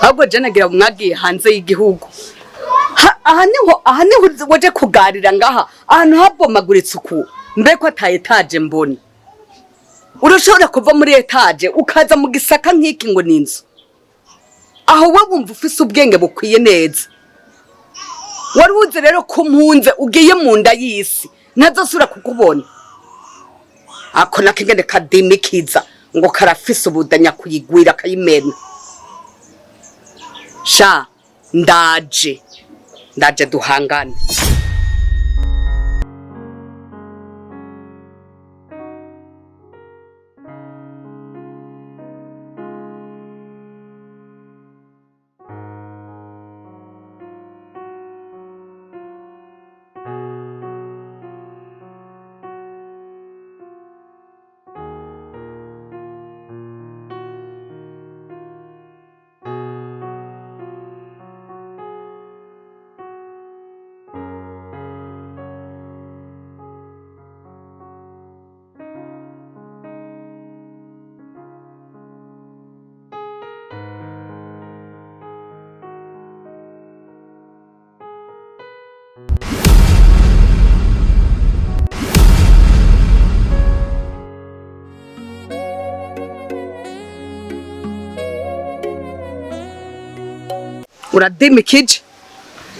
Ahubwo je nagira mwagiye hanze y'igihugu. Aha niho waje kugarira ngaha ahantu habomaguritse uku, mbe ko ata étage mbona? Urashobora kuva muri étage ukaza mu gisaka nk'iki ngo ni inzu? Aho we wumva ufise ubwenge bukwiye neza? Wari uzi rero ko mpunze ugiye mu nda y'isi, ntazosubira kukubona. Ako nakingene kadimikiza ngo karafise ubudanya kuyigwira akayimena. Sha, ndaje, ndaje duhangane. Uradimikije,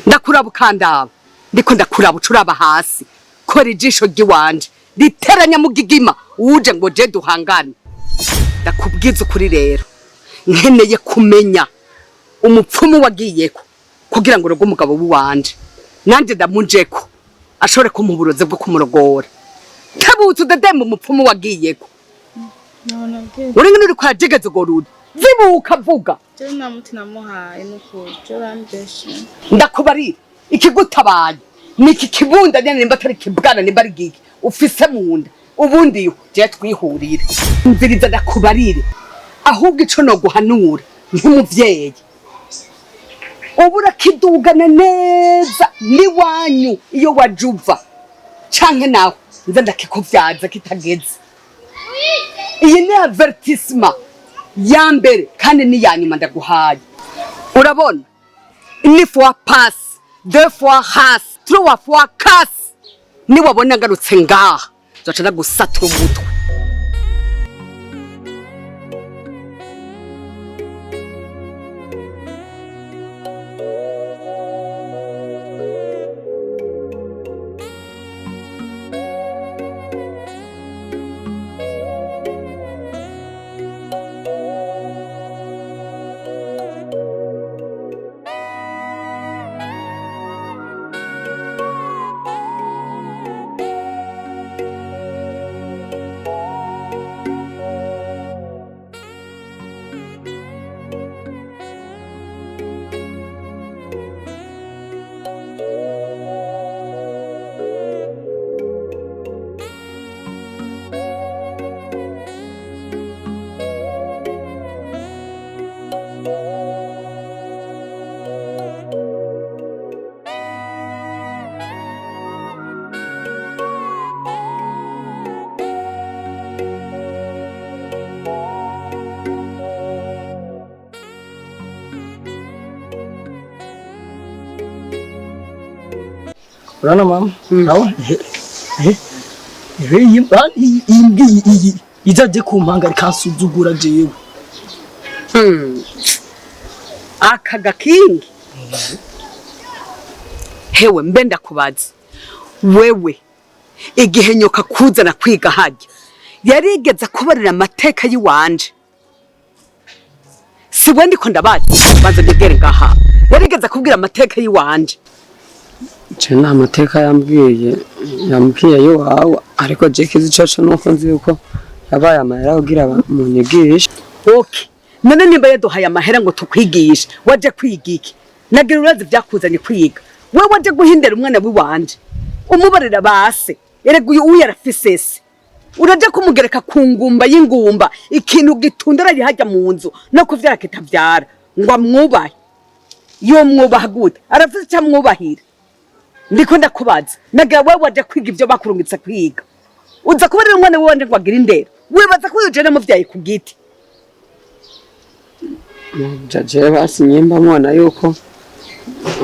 ndakuraba ukandaba, ndiko ndakuraba ucuraba hasi. Kora ijisho ry'iwanje riteranya mu gigima uje ngo je duhangane. Ndakubwiza ukuri rero, nkeneye kumenya umupfumu wagiyeko kugira ngo uroge umugabo w'iwanje, nanjye ndamujeko ashobore kumuha uburozi bwo kumurogora. Tabutse udademba umupfumu wagiyeko. Nabona bwiza. Uri ngene uriko urajegeza urwo ruda zibuka vuga. Jewe nta muti namuhaye, nukuri jewe urambeshe. Ndakubarira, ikigutabaye ni iki kibunda nyene, nimba atari kibwana, nimba ari giki ufise mu nda. Ubundi yo je twihurire mviriza, ndakubarire. Ahubwo ico noguhanura nk'umuvyeyi, ubu urakidugana neza n'iwanyu iyo waje uva, canke nawe nza ndakikuvyaza kitageze. Iyi ni avertissement ya mbere kandi ni iya nyuma ndaguhaye. Urabona, une fois passe, deux fois hasi, trois fois casse. Niwabona ngarutse ngaha, nzoca ndagusatura umutwe. Urabona mama, urabona iyi mbwa iyi izaje kumpanga ikansuzugura jewe. Aka gakingi hewe, mbe ndakubaza wewe, igihe nyoka kuzana kwiga hajya, yarigeze kubarira amateka y'iwanje? Si we ndiko ndabaza, banza ndegere ngaha. Yarigeze kubwira amateka y'iwanje? Je nta mateka yambwiye, yambwiye y'iwawe, ariko je kizi coco nuko nzi yuko yabaye amahera kugira munyigishe. Okay, none nimba yaduhaye amahera ngo tukwigishe, waje kwiga iki? Nagira urazi byakuzanye kwiga. We waje guhindera umwana w'iwanje umubarira base. Erega uyu uyu arafise se, uraja kumugereka ku ngumba y'ingumba, ikintu gitundara hajya mu nzu no kuvyara kitavyara, ngo amwubahe. Yomwubaha gute? Arafise icyo amwubahira? Ndiko ndakubaza, nagira wewe waje kwiga ibyo bakurungitse kwiga, uza kubarira umwana w'iwanje ngo agire indero. Wibaza ko uyu je namuvyaye ku giti? Jaje basi nyimba mubona yuko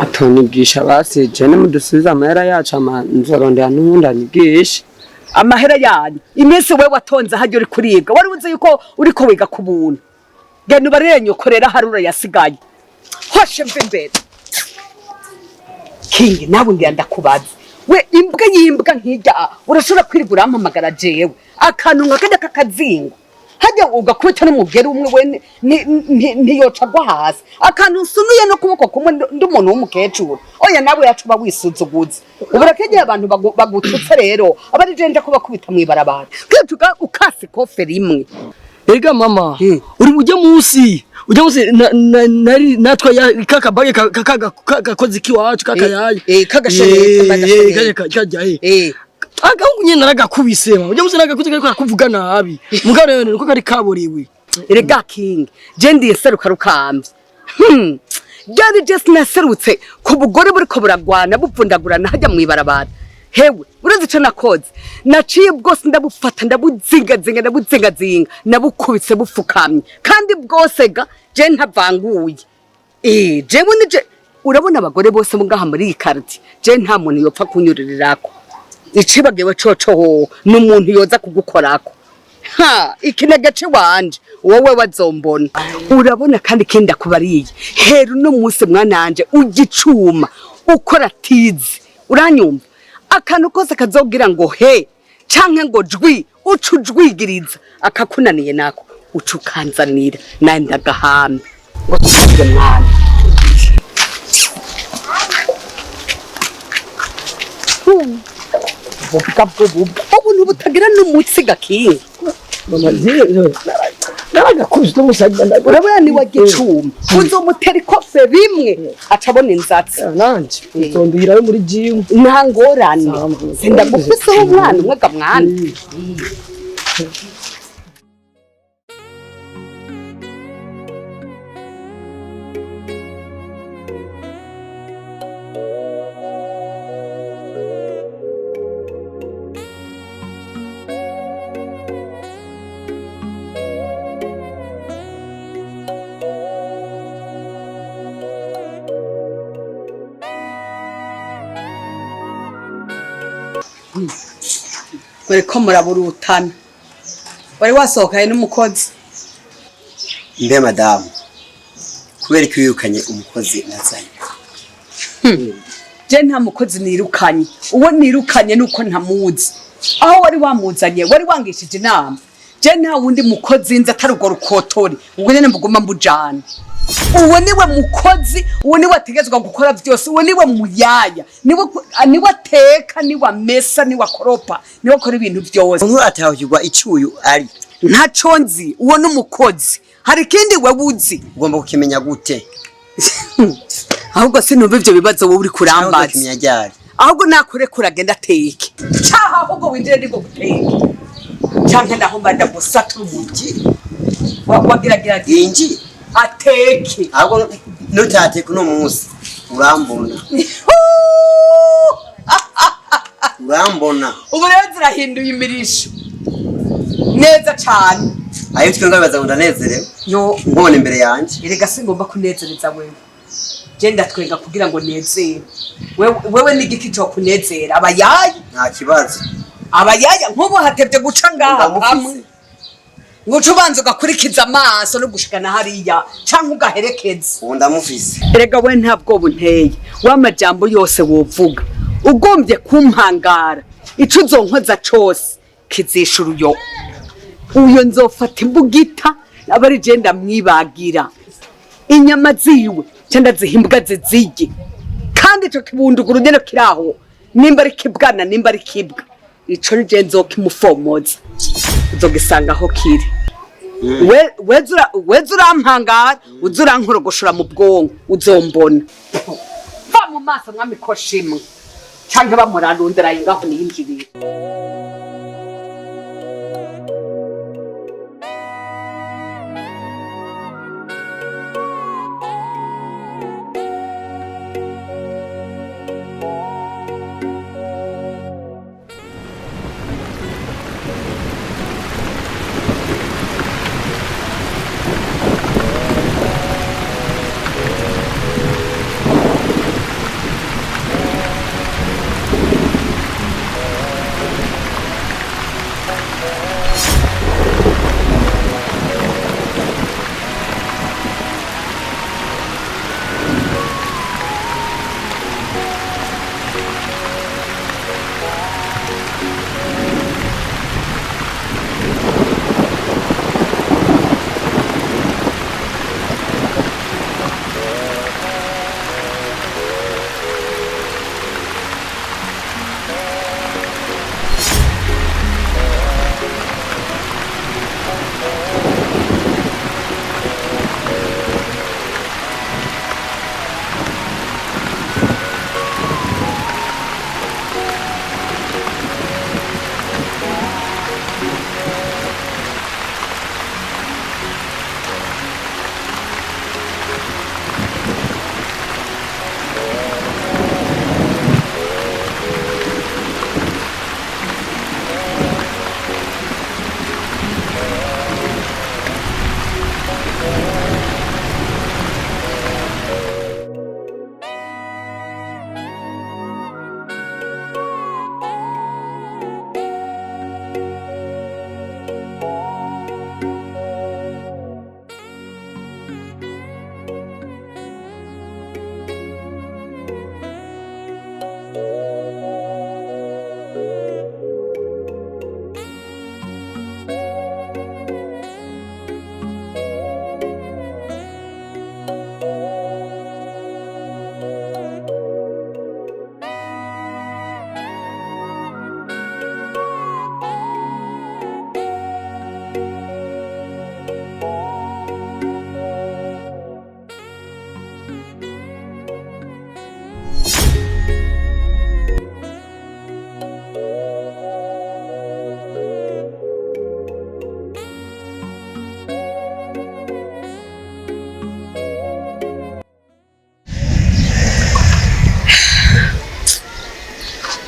atonigisha, basi je nimudusubize amahera yacu, ama nzorondera n'uwundi anyigishe. Amahera yanyu, iminsi we watonze hajya uri kuriga, wari uzi yuko uriko wiga ku buntu? Genda ubarire nyoko rero ahari urayasigaye. Hoshe, mve imbere, Kingi. Nawe ngira ndakubaza, we imbwa y'imbwa nk'ijya, urashobora kwirirwa urampamagara jewe akantu nka kajya k'akazingo hajya ugakubita n'umugeri umwe, we ntiyoca agwa hasi, akantu usunuye n'ukuboko kumwe, ndi umuntu w'umukecuru. Oya, nawe yacu uba wisuzuguza, ubura kegeye abantu bagututse rero, aba ari je nja kubakubita mw'ibarabara kwicuka ukasa ikofe rimwe. Ega mama, uri ujya munsi nari natwa ya kakabage kakakozi kiwacu kakayaya. Kagasheneka, kagasheneka. Kajya agahungu nyene naragakubise mama, ujya munsi naragakubise kariko karakuvuga nabi, mugabo rero niko kari kaborewe. Erega King, je ndiye seruka rukambye. Ryari je sinaserutse ku bugore buriko buragwana bupfundagurana hajya mw'ibarabara. Hewe, urazi ico nakoze? Naciye bwose ndabufata, ndabuzingazinga, ndabuzingazinga, nabukubise bufukamye, kandi bwose ga je ntavanguye. Jewe nije, urabona abagore bose bo ngaha muri iyi quartier, je nta muntu yopfa kunyuririrako. Icibagiwe coco hoho ni umuntu yoza kugukorako. Ha, iki ni agace wanje, wowe wazombona. Urabona, kandi ikindi akubariye, hera uno munsi mwananje ugicuma ukora tizi, uranyumva? Akantu kose kazogira ngo he canke ngo jwi, uca ujwigiriza, akakunaniye nako uca ukanzanira nawe ndagahambe ngo tuvuge mwana. Bubwa bwo bubwa ubuntu butagira n'umutsi, gakinga. Mama, naragakubise uno munsi. Urabona, ni wa gicuma uzomutera ikofe rimwe acabona inzatsi. Nanje uzonduhirayo muri gym. Nta ngorane. Sawa, mama. Sindagufiseho umwana umwe ga mwana. Muriko muraburutana, wari wasohokanye n'umukozi? Mbe madamu, kubera ko wirukanye umukozi nazanye? Je nta mukozi nirukanye. Uwo nirukanye nuko ntamuzi. Aho wari wamuzanye wari wangishije inama? Je nta wundi mukozi nzi atari urwo rukotori, ubwo nyene mbuguma mbujana. Uwo niwe mukozi, uwo niwe ategetswe gukora byose, uwo niwe muyaya, niwe ateka, niwe amesa, niwe akoropa, niwe akora ibintu byose. Umuntu atahukirwa icuyu ari. Ntaco nzi, uwo ni umukozi. Hari ikindi wewe uzi? Ugomba kukimenya gute? Ahubwo sinumva ivyo bibazo wowe uri Cyangwa kurambaza. uzokimenya ryari? Ahubwo nakurekura, agenda ateke, caha ahubwo winjire ndiko guteke, canke naho mba ndagusatura umutwe. Wagiragira Inji ateke. Ahubwo nutateka uno munsi urambona, urambona. Ubu rero zirahinduye imirisho neza cane. Ayo twe ngabaza ngo ndanezerewe Yo. nkubona imbere yanjye. Erega singomba kunezereza wewe, je ndatwenga kugira ngo nezere wewe. N'igiki co kunezera abayayi? Nta kibazo. Abayaya nk'ubu hatevye guca ngaha Ndamufise. kamwe, nguca ubanza ugakurikiza amaso no gushikana hariya canke ugaherekeza. Ubu ndamufise. Erega we ntabwo bunteye w'amajambo yose wovuga ugombye kumpangara, ico uzonkoza cose kizishura uyo uyo. Nzofata imbugita aba ari je ndamwibagira inyama ziwe, ca ndaziha imbwa zizirye. Kandi ico kibunduguru nyene kiraho, nimba ari kibwana, nimba ari kibwa, ico ni je nzokimufomoza, uzogisanga aho kiri. Weza urampangara, uza urankorogoshora mu bwonko, uzombona. Va mu maso mwami ko shimwe, canke bamurarundiraye ngaho niyinjirire.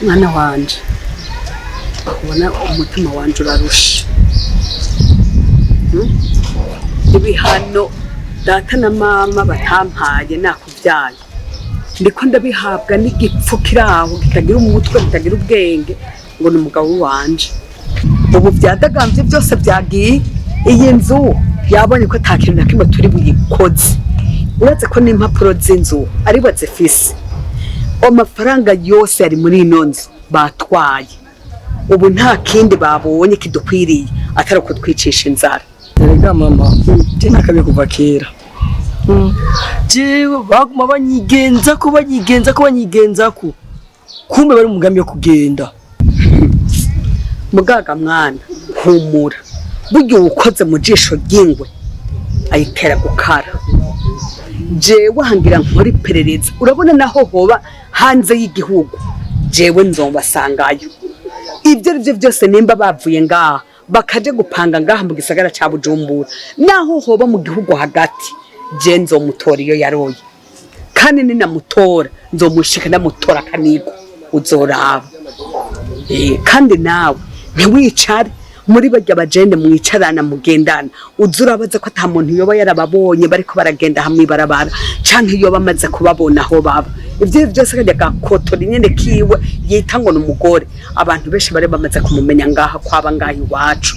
Mwana wanje, ubona umutima wanje urarusha. Ibihano data na mama batampaye nakubyaye, ndiko ndabihabwa n'igipfu kiri aho kitagira umutwe, kitagira ubwenge, ngo ni umugabo wanje. Ubu byadagambye byose byagiye. Iyi nzu yabonye ko ata kintu na kimwe turi buyikoze, uretse ko n'impapuro z'inzu ari bo zifise. Amafaranga yose yari muri ino nzu batwaye. Ubu nta kindi babonye kidukwiriye atari ukutwicisha inzara. Erega mama, je nakabiye kuva kera. Jewe baguma banyigenza ko banyigenza ko banyigenza ko, kumbe bari mu mugambi wo kugenda. Mugaga mwana, humura. Burya uwukoze mu jisho ry'ingwe ayitera gukara. Jewe hangira nkora iperereza, urabona naho hoba hanze y'igihugu, jewe nzobasangayo. Ibyo arivyo byose nimba bavuye ngaha bakaje gupanga ngaha mu gisagara ca Bujumbura, naho hoba mu gihugu hagati, je nzomutora iyo yaroye. Kandi ninamutora nzomushika ndamutora kanigo, uzoraba. Kandi nawe ntiwicare muri barya bajende mwicarana mugendana, uza urabaza ko ata muntu yoba yarababonye bariko baragenda hamwe ibarabara, canke yoba amaze kubabona aho baba. Ivyo byose kajya gakotora nyene kiwe yita ngo ni umugore, abantu benshi bari bamaze kumumenya ngaha kwaba ngaha iwacu.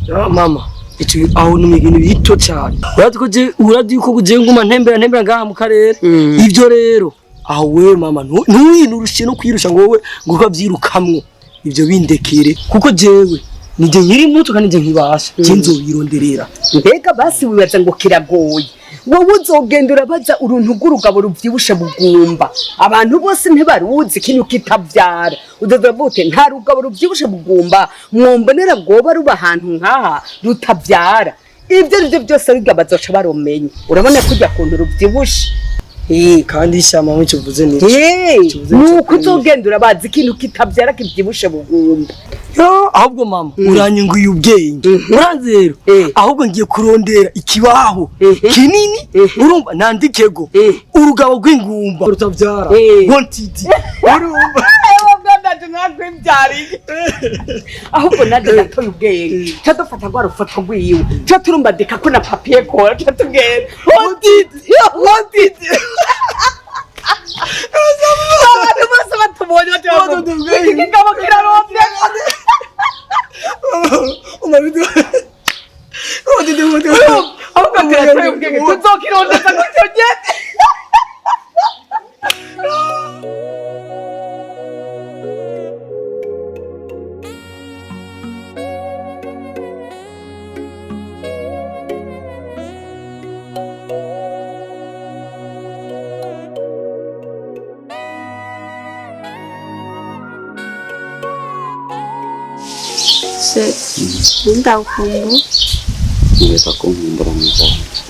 Ya mama, ico aho ni ibintu bito cyane. Urazi ko je, urazi yuko je nguma ntembera ntembera ngaha mu karere. Ivyo rero aho we mama ntuwinurushe no kwirusha ngo wowe ngo ukavyirukamwo. Ivyo bindekere kuko jewe nije nkiri muto kandi nje nkibasha, je nzobironderera. Mbega basi wibaza ngo kiragoye, wowe uzogenda urabaza uruntu rw'urugabo ruvyibushe bugumba, abantu bose ntibaruzi ikintu kitavyara. Uzoza ute nta rugabo ruvyibushe bugumba mwombonera rwoba ruba ahantu nkaha rutavyara. Ivyo arivyo byose biga bazoca barumenya. Urabona ko urya kuntu ruvyibushe. Kandi shama mwico uvuze nico. Nuko uzogenda urabaza ikintu kitavyara kivyibushe bugumba. Yo, ahubwo mama uranyunguye ubwenge. Uranzi rero, ahubwo ngiye kurondera ikibaho kinini, urumva nandikego urugabo rw'ingumba rutavyara wanted. Urumva Ewe bwana tunakwibyariye. Ahubwo naje natoye ubwenge, ca dufata rwa rufoto rwiwe, ca turumbadika ko na papier kora, ca tugenda wanted, wanted. Abantu bose batubonye bati iki kigabo kirarondera. Ahubwo turatoye ubwenge, tuzokirondeza gutyo nyene. Ndakumbu Ngereka kunkumbura mwiza wanje.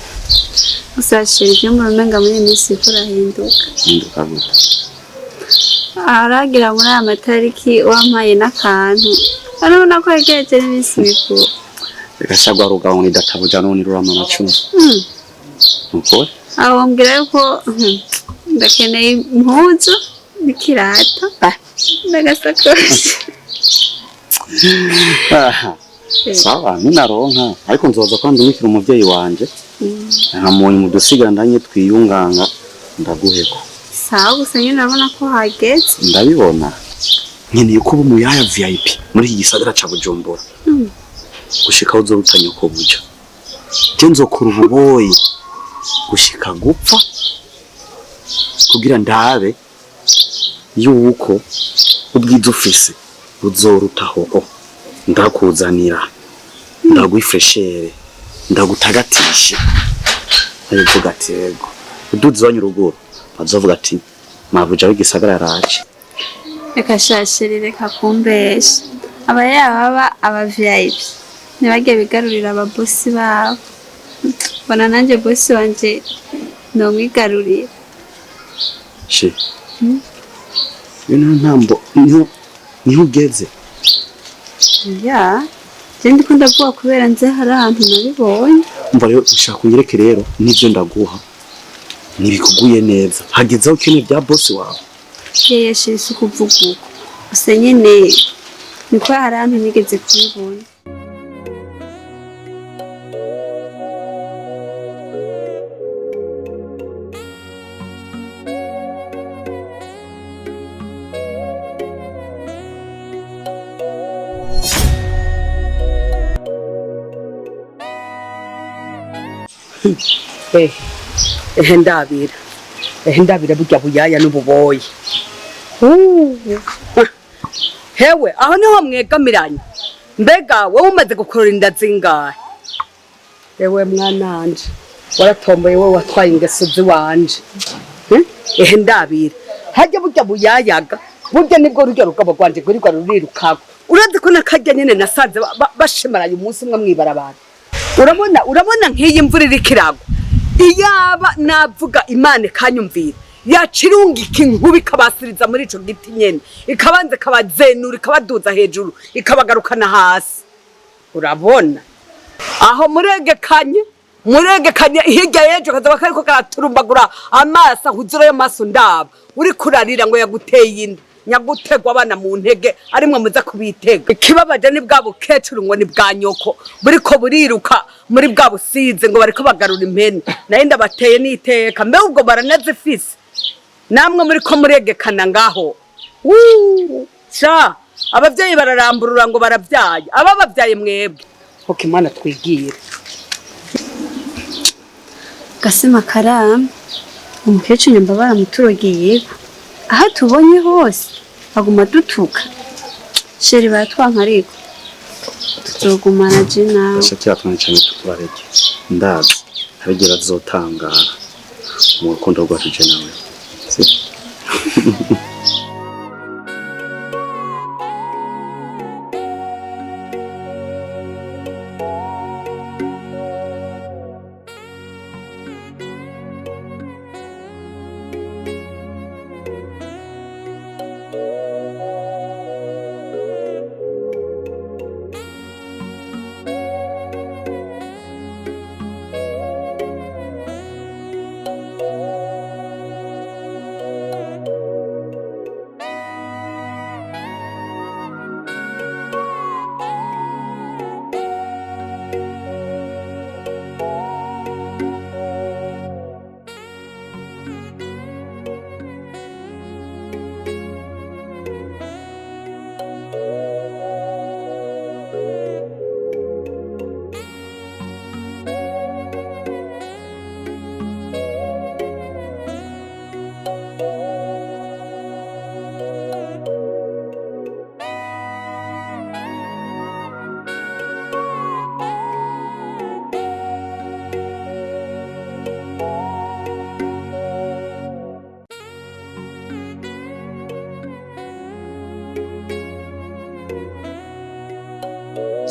Gusa sheri ibyo mbona muri iyi minsi kurahinduka. Hinduka gute? Aragira muri aya matariki wampaye n'akantu, urabona ko yegereje n'iminsi mikuru. Reka sha rwa rugabo ni databuja none rurama amacumu. Nukuri? Aho mbwira yuko ndakeneye impuzu n'ikirato n'agasakoshi. Sawa, ninaronka ariko nzoza ko ndumikira umuvyeyi wanje. Nkamunye mu dusiga ndanye twiyunganga ndaguheko. Sawa, gusa nyine urabona ko hageze. Ndabibona. Nkeneye kuba umuyaya VIP muri iki gisagara ca Bujumbura. Gushika aho uzoruta nyoko buja. Je nzokora ububoyi gushika gupfa kugira ndabe yuko ubwiza ufise buzorutaho. Ndakuzanira, ndagwifreshere, ndagutagatishe. Avuga ati yego. Uduze wanyu uruguru bazovuga ati mabuja w'igisagara yaraje. Reka shashiri, reka kumbesha. Aba yaba aba VIP ntibajye bigarurira ababosi babo. Mbona nanjye bosi wanje Nomwigarurira. She. Iyo niyo ntambo niho ugeze. Ya, je ndiko ndavuga kubera nze hari ahantu nabibonye. Umva rero ushaka unyereke rero n'ibyo ndaguha ntibikuguye neza, hageze aho ukeneye bya bosi wawe. Yeye chéri, si ukuvuga uko. Gusa nyene niko hari ahantu nigeze kubibona. Ehe ndabira, ehe ndabira burya buyaya n'ububoyi. Hewe aho niho mwegamiranye? Mbega wowe umaze gukurura inda zingahe? Ewe mwananje, waratomboye wowe watwaye ingeso ziwanje. Ehe ndabira harya burya buyayaga, burya nibwo rurya rugabo rwanje rwirirwa rurirukako. Urazi ko nakarya nyene nasanze bashimaranye umunsi umwe mwibarabara. Urabona nk'iyi mvura iriko iragwa, iyaba navuga Imana ikanyumvira, yacirungika inkuba ikabasiriza muri ico giti nyene, ikabanza ikabazenura, ikabaduza hejuru, ikabagarukana hasi. Urabona aho muregekanye hirya y'ejo kazoba kariko karaturumbagura amaso ahuzura ayo maso ndaba uriko urarira ngo yaguteye inda, nyagutegwa abana mu ntege arimwe muza kubitega. Ikibabaje ni bwa bukecuru ngo ni bwa nyoko buriko buriruka muri bwa busize ngo bariko bagarura impene, nayo ndabateye n'iteka. Mbe ubwo baranazifise namwe muriko muregekana ngaho. Sha abavyeyi bararamburura ngo baravyaye, ababavyaye mwebwe hoke Imana twigire. Gasema karamu, umukecuru nyumva baramuturogeye aho tubonye hose aguma dutuka. Chéri baratwanka ariko tuzogumana je nawe. Asha cyatwana cyane tubareke, ndazi abigera azotangara mu rukundo rwacu je nawe. Si?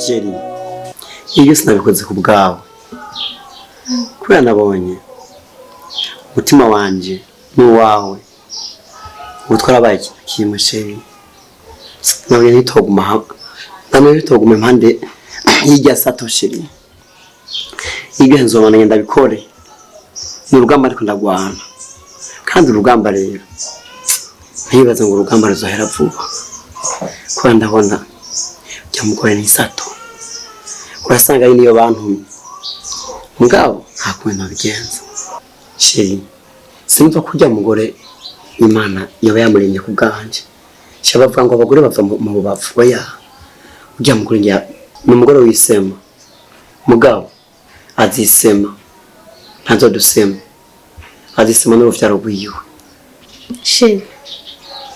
Chéri, ibyo sinabikoze ku bwawe kubera nabonye umutima wanje n'uwawe ubu twarabaye ikintu kimwe. Chéri, nabonye ntitoguma hamwe, nabonye ntitoguma impande y'irya sato. Chéri, ibyo nzobana ndabikore, ni urugamba ariko ndagwana, kandi urugamba rero ntibaze ngo urugamba ruzohera vuba, kubera ndabona cyamukore n'isato urasanga ari niyo bantumye mugabo nta kuntu nabigenza. Chéri, sinumva ko urya mugore Imana yoba yamuremye ku bwanje. Sha bavuga ngo abagore bava mu bubavu, oya, urya mugore ni umugore wisema, mugabo azisema ntazodusema, azisema n'uruvyaro rwiwe. Chéri,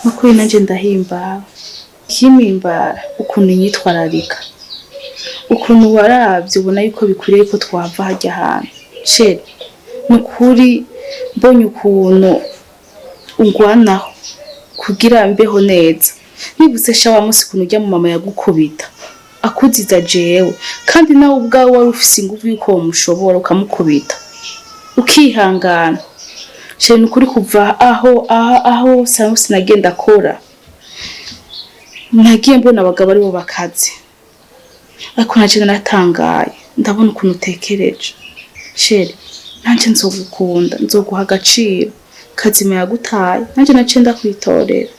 nukuri nanje ndahimbawe, ikimpimbara ukuntu nyitwararika, ukuntu waravye ubona yuko bikwiriye ko twava harya hantu. Chéri, nukuri mbonye ukuntu ungwanaho kugira mbeho neza, nibutse sha wa musi ukuntu urya mu mama yagukubita akuziza jewe, kandi nawe ubwawe wari ufise inguvu yuko womushobora ukamukubita ukihangana. Chéri, nukuri kuva aho aho aho sinagenda akora, nagiye mbona abagabo aribo bakazi, ariko naje natangaye ndabona ukuntu utekereje. Chéri, nanje nzogukunda, nzoguha agaciro. Kazima yagutaye, nanje naciye ndakwitorera.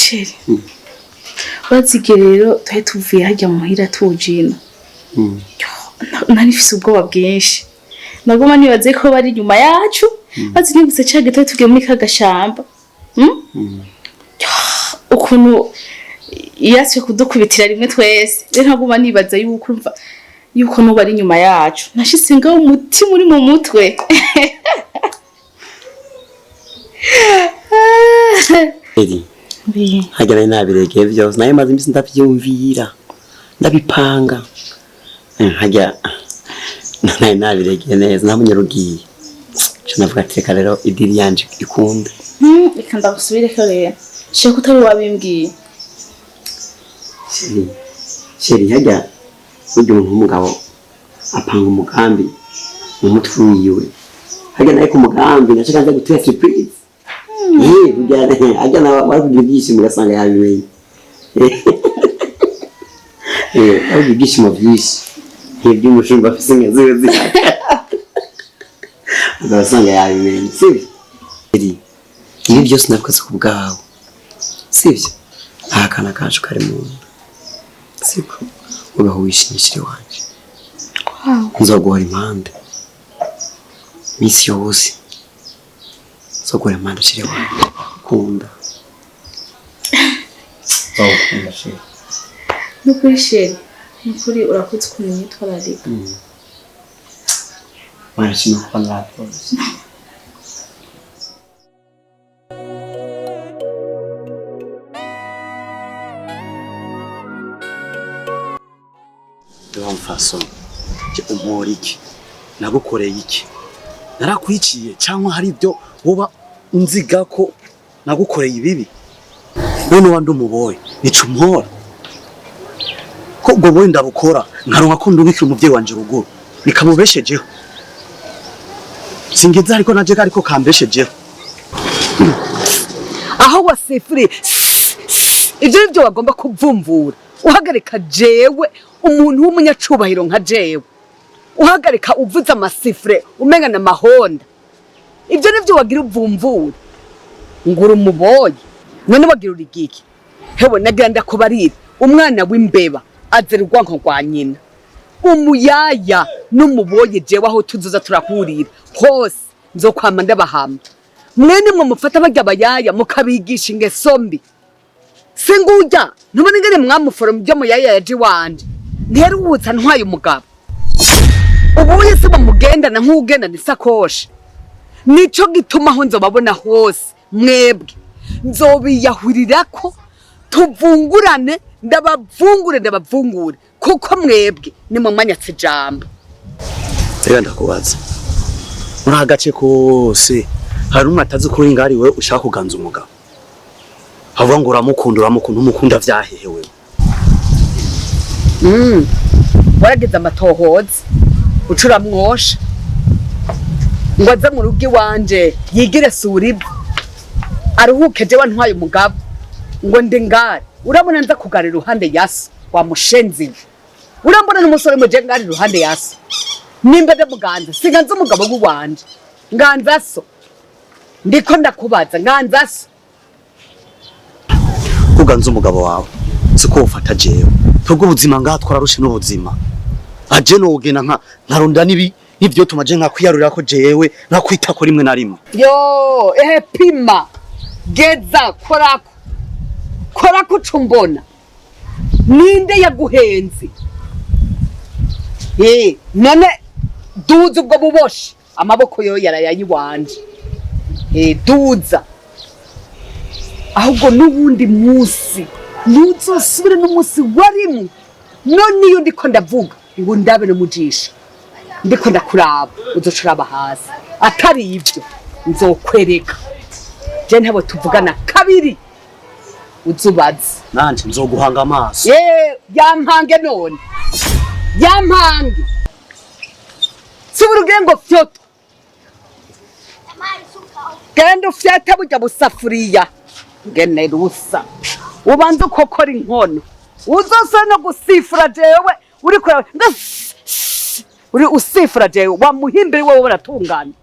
Chéri, bazige rero twari tuvuye harya muhira tujina, nari mfise ubwoba bwinshi, naguma nibaze ko bari inyuma yacu. Bazi nibutse ca gihe twari tugiye muri ka gashamba, Ukuntu yasuye kudukubitira rimwe twese. Rero naguma nibaza yuko umva yuko nubu ari inyuma yacu. Nashitse ngaho umutima uri mu mutwe. Eri harya nari nabiregeye vyose, nayo maze imisi ndavyumvira, ndabipanga. Harya nari nabiregeye neza, nabonye rugiye ca navuga ati reka rero idiri yanje ikunde. Reka ndagusubireko rero, shaka utari wabimbwiye. Chéri, chéri, harya burya umuntu w'umugabo apanga umugambi mu mutwe wiwe. Harya nawe ku mugambi nashaka nza gutera surprise. Burya harya nawe wari kugira ibyishimo ugasanga yabimenye. Wari kugira ibyishimo byinshi nk'iby'umushumba afise inka ziwe zihaka, ugasanga yabimenye, sibyo? Chéri, ibi byose nabikoze ku bwawe, sibyo? Nta kana kacu kari mu nda, siko? Ubaho wishimye, chéri wanje. Nzoguhora impande misi yose, nzoguhora impande, chéri wanje. Kunda, nzogukunda, chéri. Nukuri chéri, nukuri urakoze ukuntu unyitwararika. Warashima kuba narakoze. Mfaso je umpora iki? Nagukoreye iki? Narakwiciye cyangwa hari ibyo woba unziga ko nagukoreye ibibi? None wandi umuboye nica umpora ko ubwo boye ndabukora nkaronka ko ndungikira umuvyeyi wanje ruguru nikamubeshejeho, singiza ariko naje ariko kambeshejeho. Aho wasifuriye ibyo ni byo bagomba kuvumvura, uhagarika jewe umuntu w'umunyacubahiro nka jewe, uhagarika uvuze amasifure umenga na mahonda. Ibyo ni byo wagira uvumvura ngura umuboye. None wagira urigiki? Hewe, nagira ndakubarira, umwana w'imbeba azira urwanko rwa nyina. Umuyaya n'umuboye, jewe aho tuzoza turahurira hose nzokwama ndabahama. Mwene mwe mufata barya bayaya mukabigisha ingeso mbi. Singujya ntubona ingene mwamuforomo ibyo muyaya yaje iwanje, ntiheruhutsa ntwaye umugabo. Ubuye se bamugendana nk'ugendana isakoshi? Nico gituma aho nzobabona hose mwebwe nzobiyahurirako, tuvungurane, ndabavungure, ndabavungure, kuko mwebwe nimwe mwanyatse ijambo. Reka ndakubaza, muri aka gace kose hari umwe atazi ko uri ngari wewe ushaka kuganza umugabo? Havuga ngo uramukunda, uramukunda, umukunda vyahehe wewe? Waragize amatohoza ucuramwosha ngo aze mu rugo iwanje yigire sura ibwe aruhuke, jewe ntwaye umugabo ngo ndi ngari. Urabona nza kugara iruhande ya so wa mushenzi we? Urambona n'umusore muje ngari iruhande ya so? Nimba ndamuganza, singanza umugabo w'uwanje, nganza so? Ndiko ndakubaza, nganza so? Kuganza umugabo wawe siko ufata jewe. Twebwe ubuzima ngaha twararushe n'ubuzima, aje nogena nka nkaronda nibi nivyo tuma je nkakwiyarurira ko jewe nkakwitako rimwe na rimwe. Yo, ehe, pima, geza, korako, korako ucumbona ninde yaguhenze? None duza ubwo buboshi, amaboko yo yarayayiwanje. Duza ahubwo n'uwundi munsi ntuzosubire n'umunsi warimwe. None iyo ndiko ndavuga ngo ndabe no mujisho, ndiko ndakuraba, uzoca uraba hasi. Atari ibyo nzokwereka je ntabo tuvugana kabiri, uzubaze. Nanje nzoguhanga amaso. Ye, yampange none, yampange, subira ugire ngo fyoto. Genda ufyate burya busafuriya ngene rusa ubanze ukokora inkono uzose no gusifura jewe uri kure uri usifura jewe wamuhimbiri wewe uratungana.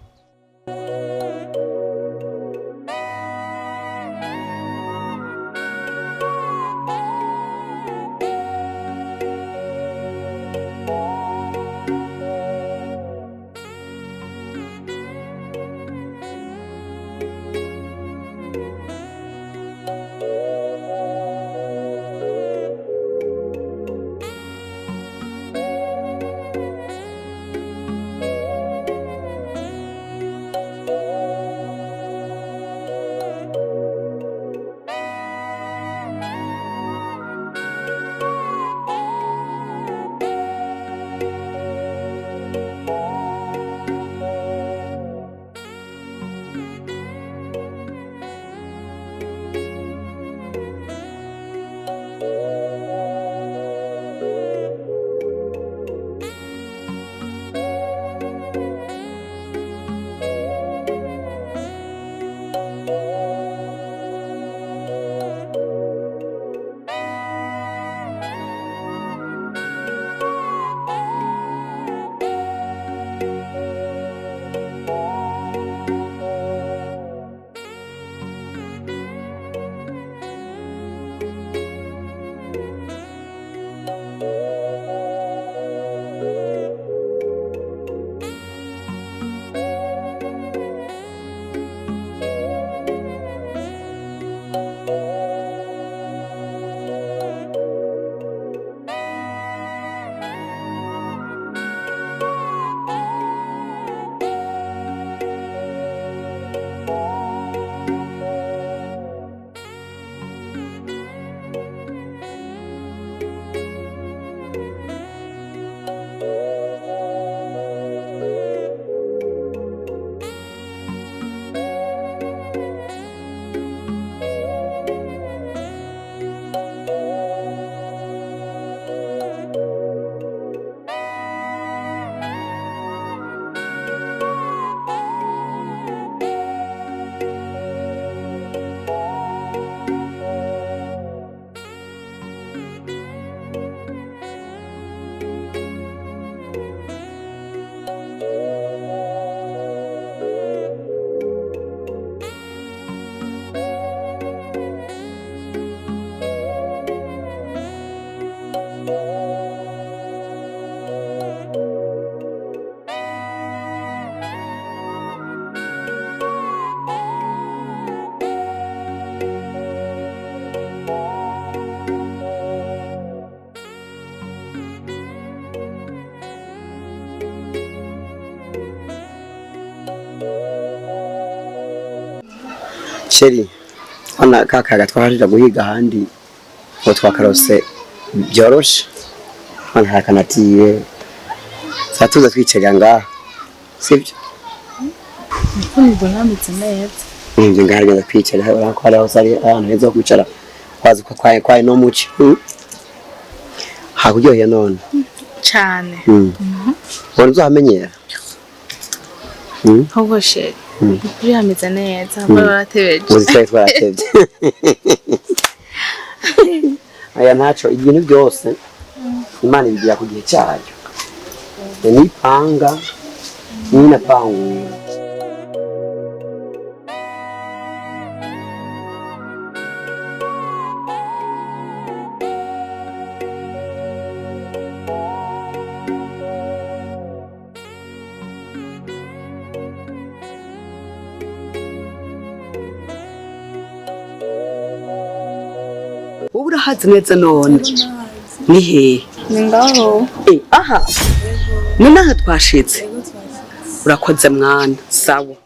Sheri, hano ka kayaga twaharira guhiga ahandi ngo twakarose byoroshe, hano harakanatiye tuza twicarira ngaha sibyo? Mbona hameze neza. Nibyo, ngaha genda kwicara urabona ko hari hose ari ahantu heza ho kwicara wazi ko kwaye kwaye no muci hakuryoheye none cane. Ubona uzohamenyera. Ahubwo sheri, ukuri hameze neza, mbona baratebeje. Uzi twari twaratevye. Aya ntaco, ibintu byose Imana ibigira ku gihe cyayo, nipanga ninapangura. Wowe urahazi neza none ni hehe? Ni ngaho. Aha ni naha twashitse. Urakoze mwana, sawa.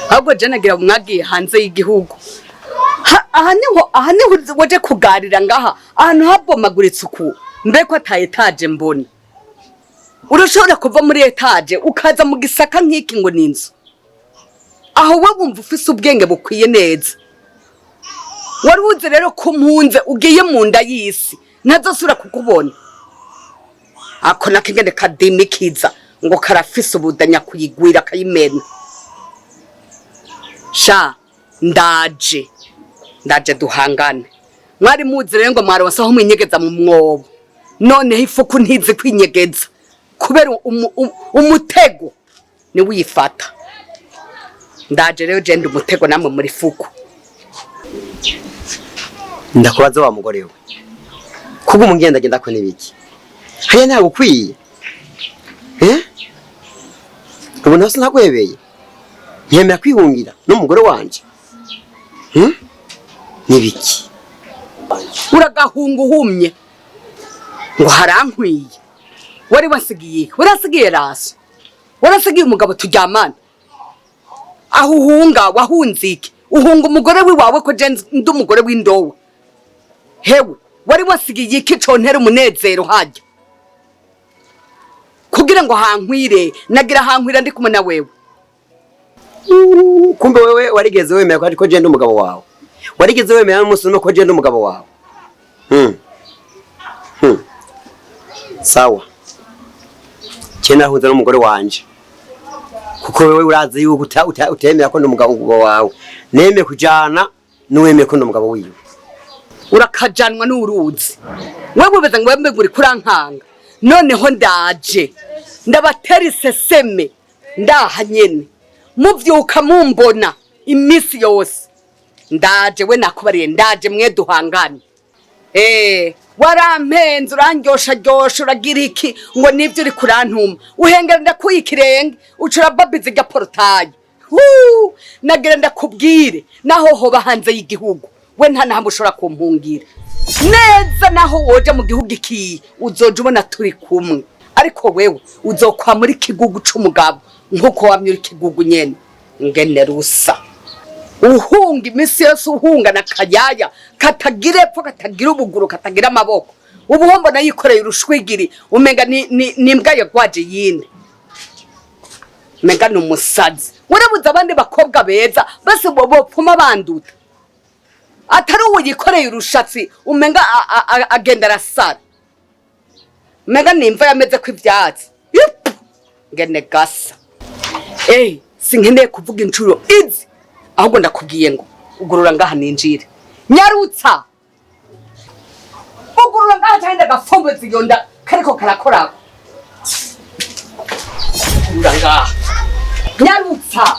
Ahubwo je nagira mwagiye hanze y'igihugu. Aha niho waje kugarira ngaha ahantu habomaguritse uku, mbeko ata étage mbona. Urashobora kuva muri étage ukaza mu gisaka nk'iki ngo ni inzu. Aho we wumva ufise ubwenge bukwiye neza? Wari uzi rero ko mpunze ugiye mu nda y'isi, ntazosubira kukubona. Ako nakingene kadimikiza ngo karafise ubudanya kuyigwira akayimena. Sha, ndaje, ndaje duhangane. Mwari muzi rero ngo mwaronse aho mwinyegeza mu mwobo, noneho ifuku ntizi kwinyegeza kubera umutego niwe uyifata. Ndaje rero, jenda umutego namwe muri fuku. Ndakubaza wa mugore we, kuko umugendagenda ko nibiki hariya ntabwo ukwiye, eh? Ubu nawe sinakwebeye, nkemera kwihungira n'umugore wanje. Nibiki? Uragahunga uhumye ngo harankwiye. Wari wasigiye iki? Warasigiye raso, warasigiye umugabo turyamana. Aho uhunga wahunze iki? Uhunga umugore wiwawe ko je ndi umugore w'indowe? Hewe, wari wasigiye iki contera umunezero hajya kugira ngo hankwire? Nagira hankwira ndi kumwe na wewe. Kumbe wewe warigeze wemera ko ariko je ndi umugabo wawe? Warigeze wemera n'umunsi umwe ko je ndi umugabo wawe? Sawa, je nahunze n'umugore wanje kuko wewe urazi yuko utemera ko ndi umugabo wawe. Nemeye kujana n'uwemeye ko ndi umugabo wiwe. Urakajanwa n'uruzi wewe, ubaza ngo wembe uri kurankanga. Noneho ndaje ndabatera iseseme ndaha nyene, muvyuka mumbona iminsi yose. Ndaje we, nakubariye, ndaje mwe duhangane. Warampenze, urandyosharyosha, uragira iki ngo nivyo uri kurantuma, uhengera ndakuye ikirenge, uca urababiza irya portail. Huu, nagira ndakubwire, naho hoba hanze y'igihugu, we nta nahamwe ushobora kumpungira neza. Naho woja mu gihugu ikiye, uzoja ubona turi kumwe, ariko wewe uzokwa muri kigugu c'umugabo nkuko wamye uri kigugu nyene. Ngene rusa uhunga iminsi yose, uhunga na kayaya katagira epfo, katagira ubuguru, katagira amaboko. Ubu mbona yikoreye urushwigiri, umenga ni imbwa yagwaje yindi, umenga ni umusazi. Warabuze abandi bakobwa beza bose bopfuma banduta, atari uwo yikoreye urushatsi, umenga agenda arasara, umenga ni imva yameze ko ivyatsi. Yup! Ngene gasa. Sinkeneye kuvuga inshuro izi, ahubwo ndakubwiye ngo ugurura ngaha ninjire. Nyarutsa, ugurura ngaha cyane, ndagafomboza iyo nda kariko karakorako. Ugurura ngaha, nyarutsa.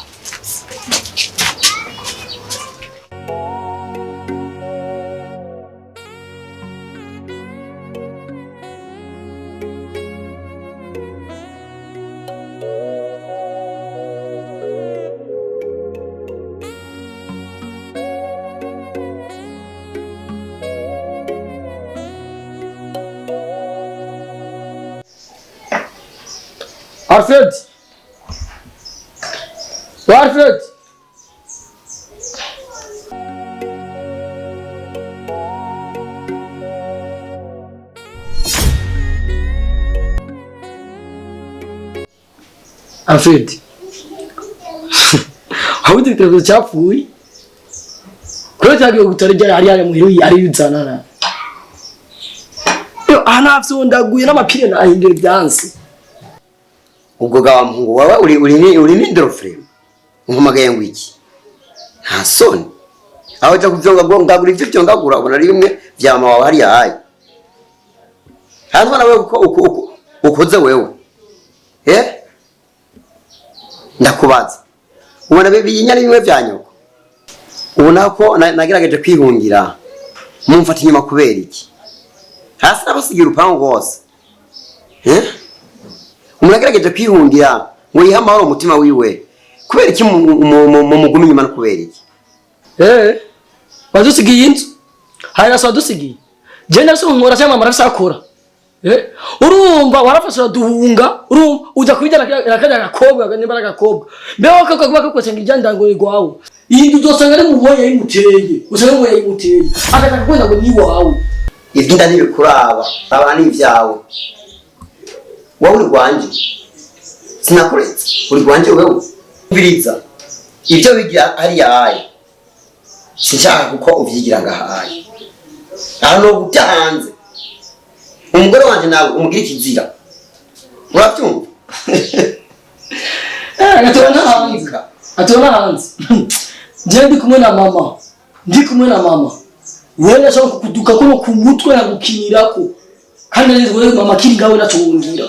Alfred! Alfred! Alfred! Ahubwo igitego cyapfuye. Kubera cyagiye gutara ryari ari ari muhira ari yuzanana. Yo aha navyondaguye n'amapine nahinduye byanse. Ubwo ga wa muhungu wawe uri ni ndoroframe, umpamagaye ngo iki? Nta soni? Aho uja kuvyonga ngo ngagura ivyo vyongagura, ubona ari bimwe vya mama wawe hariya hayi hanyuma nawe uko ukoze wewe, eh, ndakubaza, ubona biyinya ari bimwe vya nyoko? Ubona ko nagerageje kwihungira, mumfata inyuma kubera iki? Hasi nabasigiye urupangu rwose, eh? Umuntu agerageje kwihungira ngo yihe amahoro umutima wiwe, kubera iki mumuguma inyuma? No kubera iki? Eh, wadusigiye inzu. Hari naso wadusigiye. Je ndafise nkora cyangwa mama arafise akora. Urumva warafashe uraduhunga, urumva uja kubijyana na kajya gakobwa, nimba ari agakobwa mbe wowe kakuba kakwese ngo ijya ndango rwawe. Iyi nzu uzosanga ari mubonye yayimuteye, usanga mubonye yayimuteye akataka kwenda ngo ni iwawe. Iby'inda ntibikuraba, aba ni ibyawe. Wowe uri rwanje, sinakuretse, uri rwanje wewe. Umviriza, ibyo wigira hariya haye sinshaka kuko uvyigira ngahaye aha no guta hanze. Umugore wanje nawe umugira ikizira, urabyumva? Agatona hanze, atona hanze. Njyewe ndi kumwe na mama, ndi kumwe na mama, wewe ndashaka kukuduka kuno ku mutwe nkagukinirako, kandi nari wewe mama kiri ngawe naco wongira.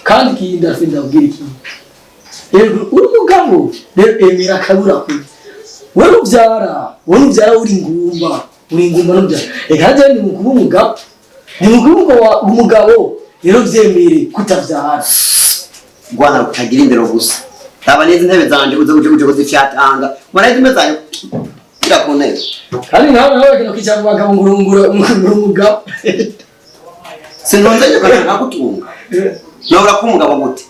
Kandi kindi ndafite, ndabwira ikintu rero: uri umugabo rero, emera akabura kure. Wewe ubyara, wewe ubyara uri ngumba, uri ngumba n'ubyara. Reka njyewe ndi mukuru, umugabo ni mukuru umugabo rero vyemere kutavyara. Rwana rutagira indero gusa. Raba neza intebe zanje, uze uje kuzifyatanga. Ubona izi intebe zanje kira ku ntebe. Kandi nawe bagenda kwicara mu bagabo, ngurungura umugabo. Sinunze nje nkagutunga, nobura ko umugabo gute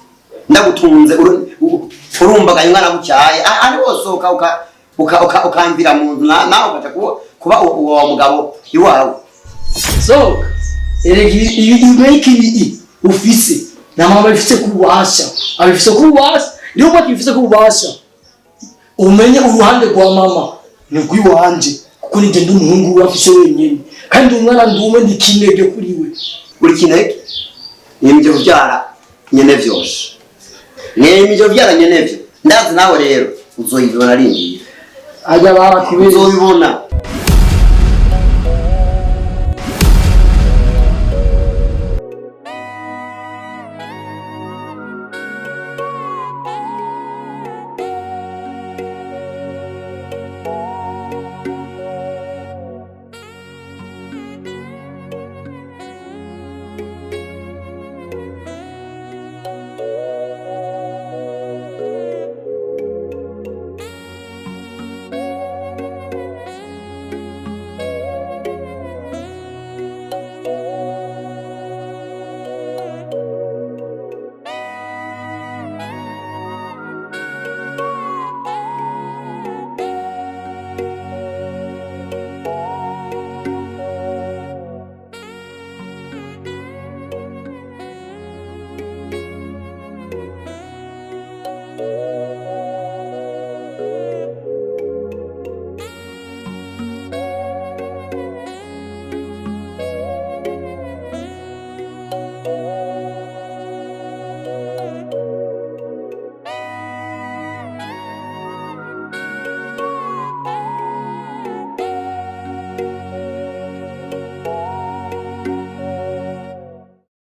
ndagutunze urumbagaye umwana bucyaye ari wosohoka ukamvira mu nzu, nawe ukaja kuba uwo mugabo iwawe. Sohoka. Erega ibi ibi ufise na mama abifise ku bubasha, abifise ku bubasha. Niyo mpamvu abifise ku bubasha. Umenye uruhande rwa mama ni rw'iwanje, kuko nije ndi umuhungu we afise wenyene, kandi umwana ndi umwe, ndi kinege kuri we. Uri kinege, nimije kuvyara nyene vyose, nimije kuvyara nyene vyo. Ndazi nawe rero uzoyibona, rindira. Ajya barakubere. Uzobibona.